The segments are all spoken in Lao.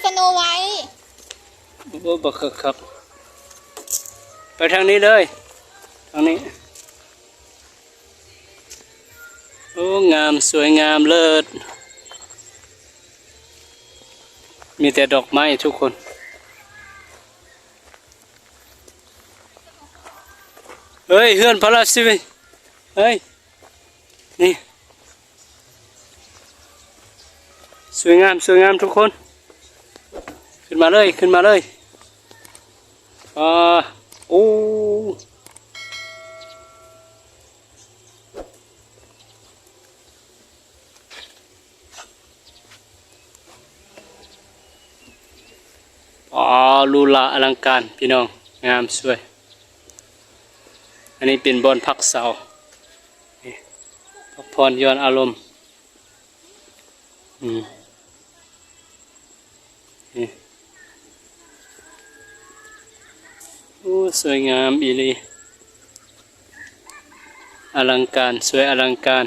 ສະໂນໄວ. ໂອ້ ບັກຄັກໆ ໄປທາງນີ້ເລີຍ ທາງນີ້. ໂອ້ ງາມ ສວຍງາມ ເລີດ ມີແຕ່ດອກໄມ້ທຸກຄົນ. ເຮີ້ຍ ເຮືອນພະລາຊິເວ ເຮີ້ຍ ນີ້ ສວຍງາມ ສວຍງາມທຸກຄົນ. ຂຶ້ນມາເລີຍ ຂຶ້ນມາເລີຍ. ອາ ໂອ້ ອາ ຫຼູຫຼາອະລັງການພີ່ນ້ອງ ງາມສວຍ. ອັນນີ້ເປັນບ່ອນພັກເຊົາ ນີ້ ພັກຜ່ອນຢ່ອນອາລົມ. ອືມ ນີ້ ໂອ້ ສວຍງາມອີ່ຫຼີ ອະລັງການ ສວຍອະລັງການ.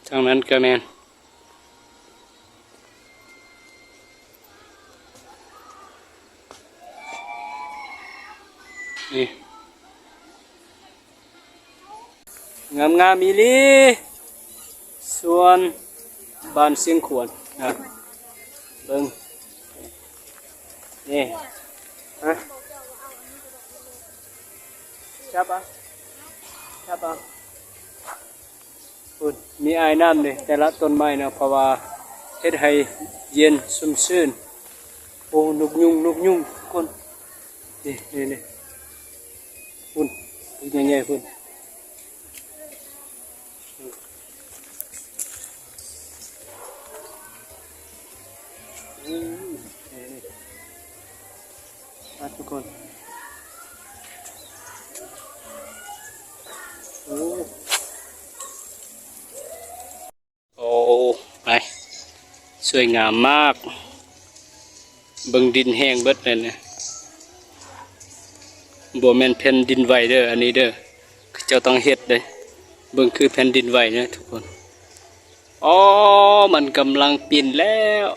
ທາງນັ້ນກະແມ່ນ ນີ້ ງາມໆ ອີ່ຫຼີ ສວນບ້ານຊຽງຂວນນະ ເບິ່ງ ນີ້ ຮະ ຈັບເອົາ ຈັບເອົາ. ພຸ້ນ ມີອາຍນ້ຳເດ້ ແຕ່ລະຕົ້ນໄມ້ເນາະ ເພາະວ່າເຮັດໃຫ້ເຢັນຊຸ່ມຊື່ນ. ໂອ້ ນົກຍຸງ ນົກຍຸງທຸກຄົນ ນີ້ ນີ້ ນີ້ ພຸ້ນ ໃຫຍ່ໆ ພຸ້ນ. ອືມ ນີ້ ນີ້ ມາທຸກຄົນ ໂອ້ ໂອ້ ໄປ ສວຍງາມມາກ. ເບິ່ງ ດິນແຫ້ງເບິດແລ້ວນະ ບໍ່ແມ່ນແຜ່ນດິນໄຫວເດີ ອັນນີ້ເດີ ເຂົາເຈົ້າຕ້ອງເຮັດເດ້. ເບິ່ງຄືແຜ່ນດິນໄຫວນະທຸກຄົນ. ອໍ ມັນກຳລັງປິ່ນແລ້ວ.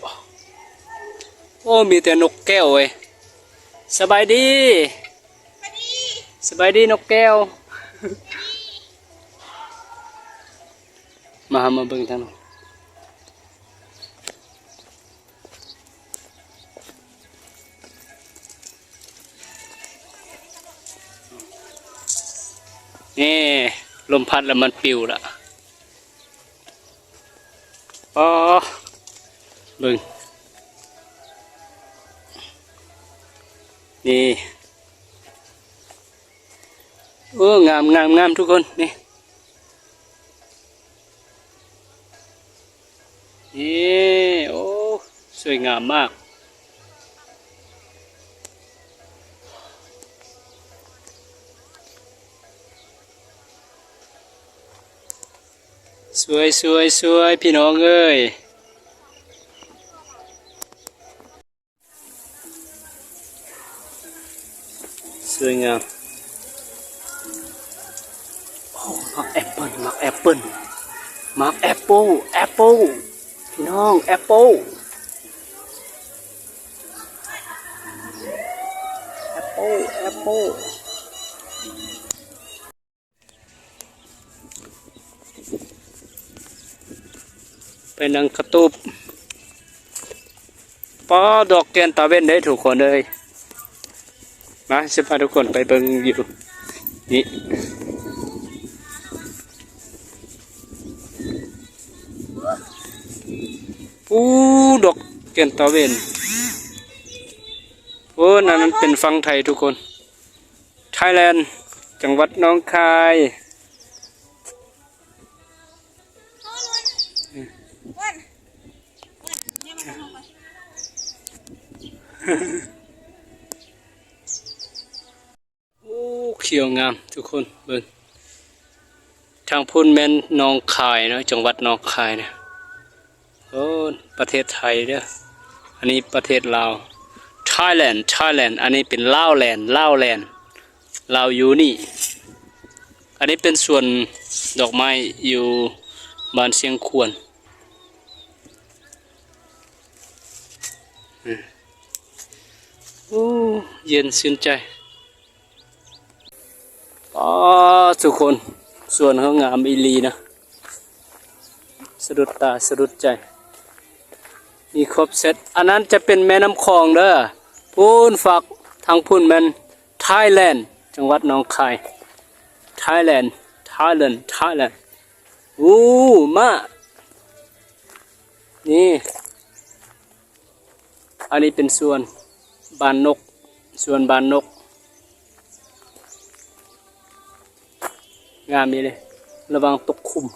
ໂອ້ ມີແຕ່ນົກແກ້ວເວີຍ. ສະບາຍດີ ສະບາຍດີນົກແກ້ວ. ມາ ເຮົາມາເບິ່ງທາງນັ້ນ. ນີ້ ລົມພັດແລ້ວມັນປິວລະ. ອໍ ເບິ່ງ ນີ້ ໂອ້ ງາມ ງາມ ງາມທຸກຄົນ ນີ້. ເອີ ໂອ້ ສວຍງາມມາກ ສວຍ ສວຍ ສວຍ ພີ່ນ້ອງເອີຍ. ສວຍງາມ. ໂອ້ ໝາກແອັບເປິ້ນ ໝາກແອັບເປິ້ນ ໝາກແອັບເປິ້ນ ແອັບເປິ້ນ ພີ່ນ້ອງ ແອັບເປິ້ນ ແອັບເປິ້ນ ແອັບເປິ້ນ. ໄປນັ່ງກະຕູບ. ປ້າ ດອກແກ່ນຕາເວັນເດ້ທຸກຄົນເອີຍ. ມາ ຊິພາທຸກຄົນໄປເບິ່ງຢູ່ນີ້. ປູ້ ດອກແກ່ນຕາເວັນ. ໂອ້ ນັ້ນມັນເປັນຝັ່ງໄທທຸກຄົນ. ໄທແລນ ຈັງຫວັດໜອງຄາຍ. ໂອ້ ຂຽວງາມທຸກຄົນ ເບິ່ງ. ທາງພຸ້ນແມ່ນໜອງຄາຍເນາະ ຈັງຫວັດໜອງຄາຍນະ. ໂອ້ ປະເທດໄທເດີ ອັນນີ້ປະເທດລາວ. ໄ Thailand Thailand ອັນນີ້ເປັນລາວແລນ ລາວແລນ ລາວຢູ່ນີ້. ອັນນີ້ເປັນສວນດອກໄມ້ຢູ່ບ້ານຊຽງຂວນ. ໂອ້ ເຢັນຊື່ນໃຈ. ອໍ ທຸກຄົນ ສວນເຮົາງາມອີ່ຫຼີນະ ສະດຸດຕາສະດຸດໃຈ ມີຄົບເຊັດ. ອັນນັ້ນຈະເປັນແມ່ນ້ຳຂອງເດີ ພຸ້ນຟາກທາງພຸ້ນແມ່ນ Thailand ຈັງຫວັດໜອງຄາຍ. Thailand Thailand Thailand. ໂອ້ ມ້າ ນີ້ ອັນນີ້ເປັນສວນບານນົກ ສວນບານນົກ ງາມອີ່ຫຼີ ລະວັງຕົກຂຸມ.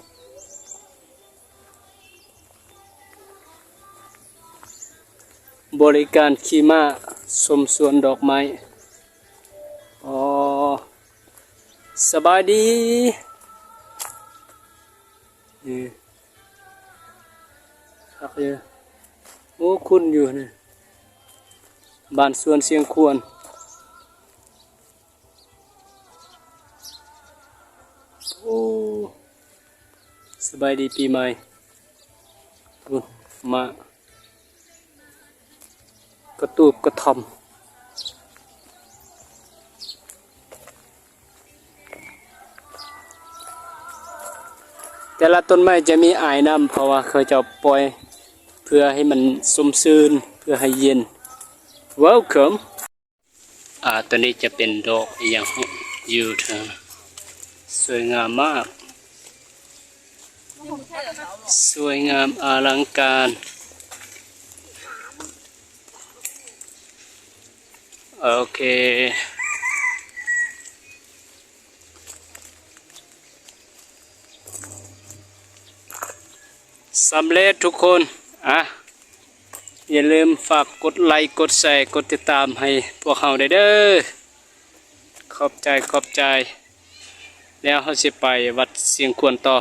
ບໍລິການຂີ່ມ້າຊົມສວນດອກໄມ້. ອໍ ສະບາຍດີ. ນີ້ ຄັກຢູ່. ໂອ້ ຄຸ້ນຢູ່ນີ້ ບ້ານສວນຊຽງຂວນ. ໂອ້ ສະບາຍດີປີໃໝ່. ພຸ້ນ ມາ ກະຕູບກະທ່ອມ. ແຕ່ລະຕົ້ນໄມ້ຈະມີອາຍນ້ຳ ເພາະວ່າເຂົາເຈົ້າປ່ອຍເພື່ອໃຫ້ມັນຊົມຊື່ນ ເພື່ອໃຫ້ເຢັນ. Welcome. ອາ ຕົວນີ້ຈະເປັນດອກອີ່ຫຍັງ ຢູ່ເທິງ ສວຍງາມມາກ ສວຍງາມອະລັງການ. ໂອເຄ ສຳເລັດທຸກຄົນ. ອາ ຢ່າລືມຝາກກົດໄລ ກົດແຊ ກົດຕິດຕາມໃຫ້ພວກເຮົາໄດ້ເດີ. ຂອບໃຈ ຂອບໃຈ. ແລ້ວເຮົາຊິໄປວັດຊຽງຂວນຕໍ່.